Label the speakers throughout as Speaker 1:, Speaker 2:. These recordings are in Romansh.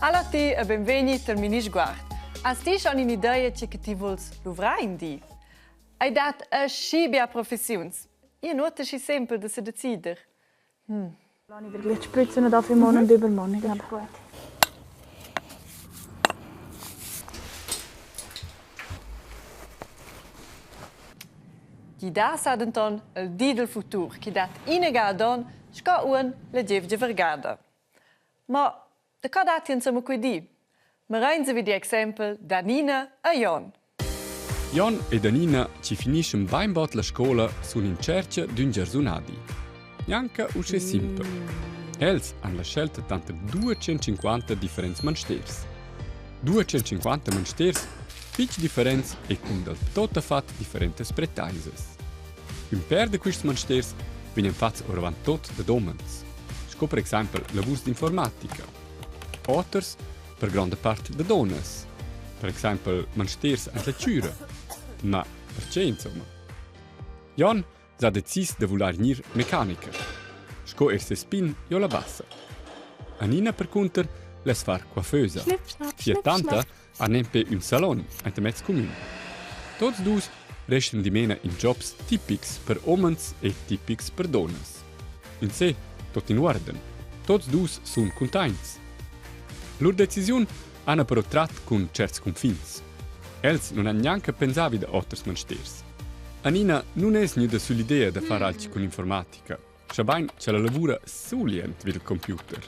Speaker 1: Hallo ti e benvegni tal Minisguard. Has ti schon in'idea tge che ti vuls luvrar in di? Ei dat aschi bia professiuns. Ia nuot aschi sempel da sedecider.
Speaker 2: Ich spritze nicht auf morgen und übermorgen. Ich gut.
Speaker 1: Chi dà sa denton il di del futur, chi dat inaga ad on sco uon la gievgia vergada. Ma da co datti insomma quei di? Mirein vi di exempel da Nina e Jon.
Speaker 3: Jon ed Anina chi finischan bainbod la scoula sun in tschercha d'ün giarsunadi. Gnanca uschè simpel. Els han la scelta tanter 250 differents mansters. 250 mansters fich differents e cun dal tuottafat differentas pretaisas. Ün pêr da quists mansters vegnan fats oravant tuot dad homens, sco per exaimpel lavurs d'informatica. Oters per gronda part da dunnas, per exaimpel mansters ant la chüra. Ma perche insomma? Jon s'ha decis da vulair gnir mecaniker, sco eir seis pin jo la bassa. Anina percunter less far coiffeusa. Sia tanta ha nempe ün salon enta mez cumün. Tots dus restan dimena in jobs tipics per homens e tipics per donnas. In se, tot in uorden. Tots dus sun cuntaints. Lur decisiun hanno però trat cun certs cunfins. Els non han gnanca pensà vi da oters mansters. Anina nun es gnüda süll'idea da far alch cun informatica, schabain ch'ella lavura sulient vid il computer.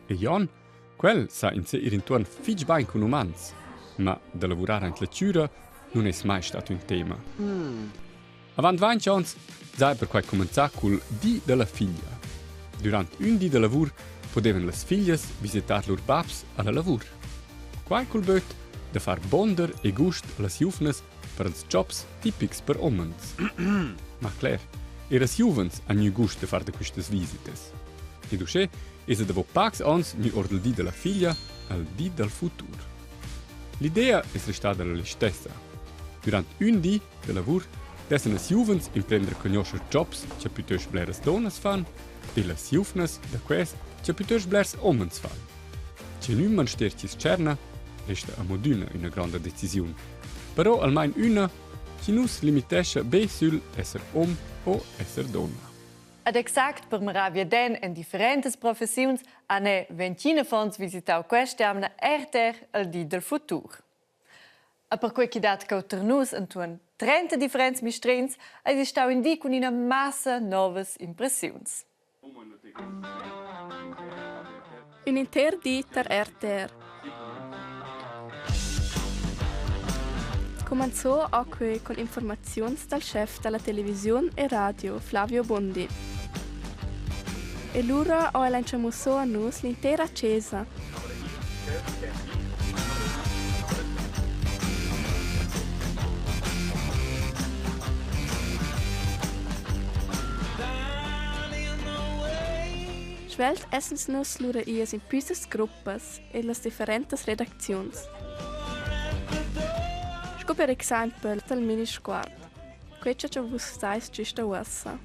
Speaker 3: E Jon Quel sa insè ir intuorn fich bain cun umans, ma da lavurar aint la chüra nun es mai stat ün tema. Avant vainch ons s'haja perquai cumanzà cul di da la figlia. Dürant ün di da lavur pudevan las figlias visitar lur babs a la lavur. Quai cul böt da far bonder e gust a las giuvnas per ils jobs tipics per homens. Ma cler, eir as giuvens han gnü gust da far da quistas visitas. Ed uschè esa davo pacs ons gnü our dal di da la figlia al di dal futur. L'idea es restada la listessa. Durant ün di da lavur dessan las giuvens imprender a cugnuoscher jobs cha plütöst bleras duonnas fan e las giuvnas da quels cha plütöst blers homens fan. Che ün manster chi's tscherna resta amo adüna üna gronda decisiun. Però almain üna chi nu's limitescha be sül esser hom o esser donna.
Speaker 1: Ed exact per mirar viaden en differentas professiuns han er 21 affons visitau quest'jamna RTR el di del futur. E perquei ch'i dat cheu ter nus entuorn 30 differents mistregns, eisi stau in di cun ina massa novas impressiuns.
Speaker 4: Ün inter di tar RTR. Cumanzò ho que cun infuormaziuns dal schef da la televisiun e radio Flavio Bundi. E lura ho el auncha musso a nus l'intera chesa. Svelt essans nus lura ias in püssas gruppas e las differentas redacziuns. Sco per exaimpel tal Minisguard. Quei cha cha vus stais güsta uossa.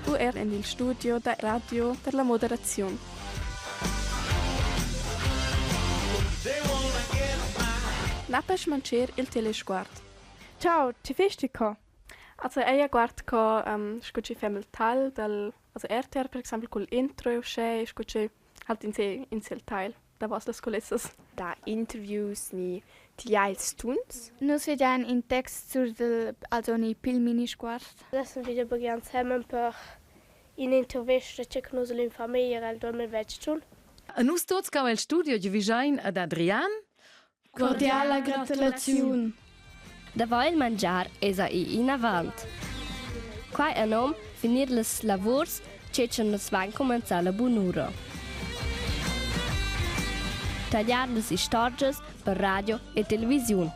Speaker 4: U er en il studio da radio per la moderaziun. Na per schmancher il telesguard.
Speaker 2: Ciao, ti festi co?
Speaker 4: Also ella guard co um, scu chi fem il tal dal also RTR per exaimpel cul intro e uschè scu chi halt in se in sel tagl davos las culissas.
Speaker 5: Da interviews ni tigliar ils tuns.
Speaker 6: Nus vegian in text sur del also ni pil Minisguard.
Speaker 7: Adesso wieder begian zusammen per in'intervista che nus in famiglia el 2021.
Speaker 8: A nus tuts cau el studio giuvischein ad Adrian.
Speaker 6: Cordiala gratulaziun!
Speaker 9: Davo il mangiar esa i inavant. Quai ha nom finir las lavurs che cha nus vain cumanzà la bunura. Tagliar las istorgias per radio e televisiun.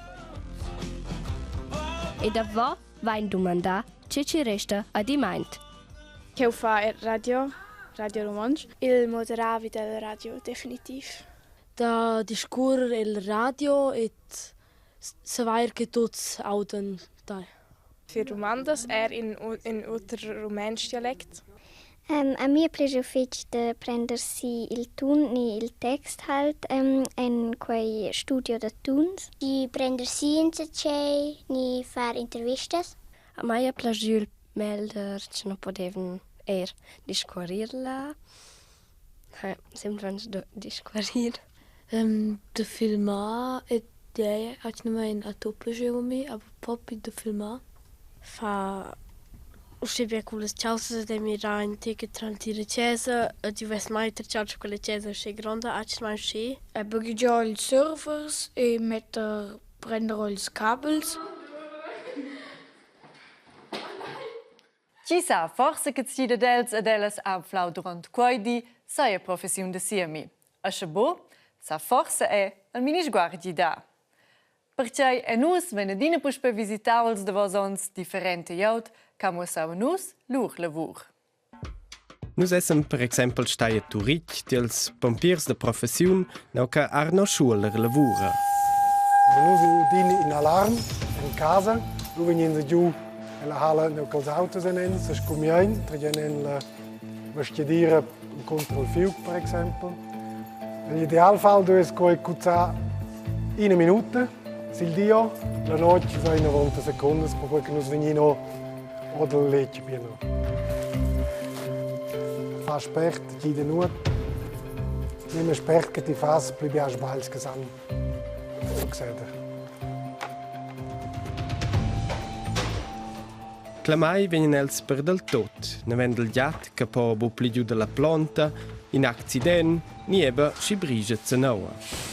Speaker 9: E davo vain dumandà che chi resta adimaint.
Speaker 2: Ch'eu fa il radio, Radio Romontsch.
Speaker 7: Il moderavi del radio definitiv.
Speaker 10: Da discuorrer el radio ed savair che tuts audan tai.
Speaker 5: Fir dumandas er in in oter rumantsch dialect?
Speaker 6: Um, a mi piace fetg de prender si il tun ni il text halt um, en quei studio da tuns. Di prender si enzatgei ni far intervistas.
Speaker 9: A mai ha plagiu il melder che non podevan er discuorir là. Semplamein discuorir.
Speaker 2: De filmar ed ei atgnamein ha tut plaschiu a mi, aber propi da filmar.
Speaker 7: Fa uschè bia cullas chaussas ed ei mirar in tec tranter la chesa ed jeu vess mai tertgau che quella chesa è uschè gronda, atgnamein uschè.
Speaker 2: Baghegiar ils servers e metter prender ils cabels.
Speaker 1: Chi sa, forsa che tgi dad els ed ellas ha anflau duront quei di saja professiun da siemi. E sche buc, sa forsa è il minisguard gidar. Pertgei è nus vein adina puspei visitau els davos onns differenta glieud che ha muossau a nus lur lavur.
Speaker 10: Nus essan per exempel stai a Turitg tiels pompiers da professiun, nua che Arno Schuoler lavura.
Speaker 11: Nus udin in alarm en casa, lu vegnin se giu ella halla nua che els autos ein en, se scumiein, tregien en la vestgadira contro il fiug per exempel. Nell'idealfall duess quei cuzzar ina minuta sil dio, la notg sei 90 secundas, perquei che nus vegnin oder letg bien. Fa spert, gida nuot. Memia spert che ti fas, pli bia sbagls che san succeder.
Speaker 10: Clamai vegnan els per dal tot, navend dal giat che po bu pli giu dalla plonta, in accident ni eba schi brigia zanaua.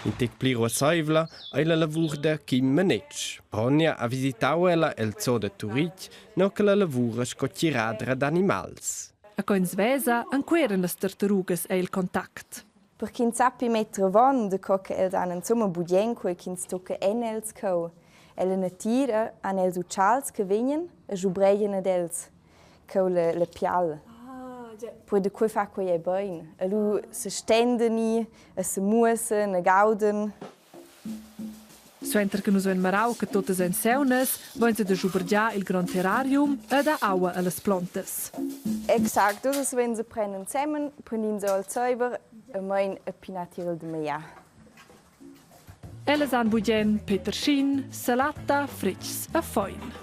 Speaker 10: In tec pli ruasseivla ei la lavur da Kim Manetsch. Ronja ha visitau ella el zoo da Turitg, nua che la lavura sco tgiradra d'animals.
Speaker 12: A co ins vesa, enqueran las tartarugas ei il contact.
Speaker 13: Per ch'ins sappi metter avon daco che els han insumma bugen quei ch'ins tocca en els cheu. Ella natira han els utschals che vegnan e sgubregian ad els cheu la, la pial. Poi da quei fa quei ei bein. E lu se stenden i e se muossen e gauden.
Speaker 12: Suenter che nus vein marau che tuttas ein seunas, vein da schubergiar il grond terrarium e dar aua allas plontas.
Speaker 13: Exact, dus vein se prenden ensemen, prendin se al zeiber e mein a pinatir il de meià.
Speaker 12: Ellas han bugen peterschin, salata, fritgs e fein.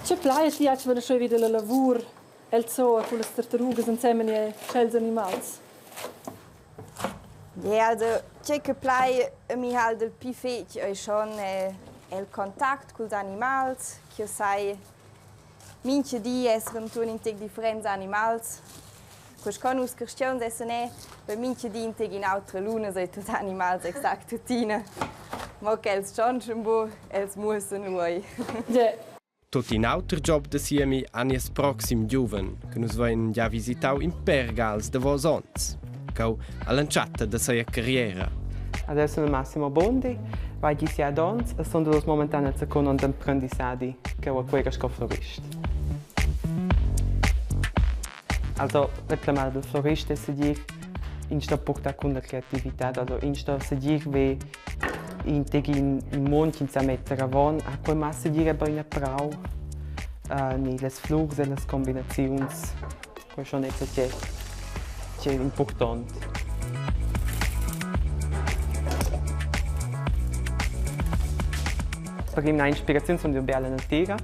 Speaker 12: Che plai ti hatg wenn schon wieder la lavur el zoo con las tartarugas ensemen e tschels animals?
Speaker 13: Ja, also tgei che plai a mi halt il pli fetg ei schon el contact culs animals, ch'jeu sai mintga di esser enturn in tec differents animals. Quest con nus carstgauns essan è per mintga di in tec in'autra luna sei tuts animals exact tuttina. Mo ch'els tschontschen buc, els muossan lu ei.
Speaker 10: Tot in auter job da siemi ha nies proxim giuven, che nus vein gia visitau in per gals davos onns. Cau all'entschatta da sia carriera.
Speaker 14: Adesso sono Massimo Bondi, vai gisi ad ons e sono dus momentan al secondo onn d'emprendissadi che ho quella sco florist. Also, la clamada del florist è sedir in sto portar cun la creatività, also in sto sedir ve in tec in mond ch'ins sa metter avon, a quei ma segir bein a prau ni las flurs e las combinaziuns, quei schon enzatgei ch'ei impurtont. Per ina inspiraziun sun jeu bia la natira.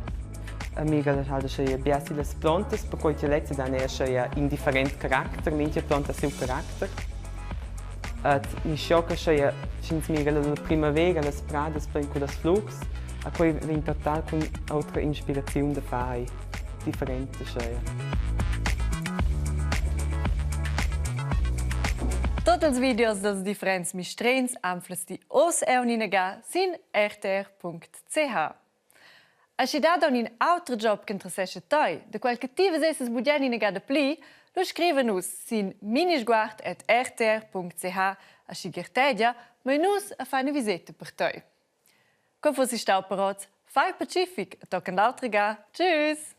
Speaker 14: A mi halt aschia bia sillas plontas, perquei che lezza dan ei aschia in different caracter, mintga plonta ha siu caracter. Et mi schocca aschia sch'ins mira la primavera las pradas plein cullas flurs, a quei vegn total cun autra inspiraziun da far different aschia.
Speaker 1: Tot ils videos dels differents mistregns anflas ti oz aunc ina ga sin rtr.ch. Aschi dat aunc in auter job che interessescha tei, da quel che ti vesesses bugen ina ga dapli, lu scriva nus sin minisguard.rtr.ch aschi gartegia, mein nus a far ina viseta per tei. Co fossi stau per oz? Fai pacific e tochen l'autra ga. Tschüss!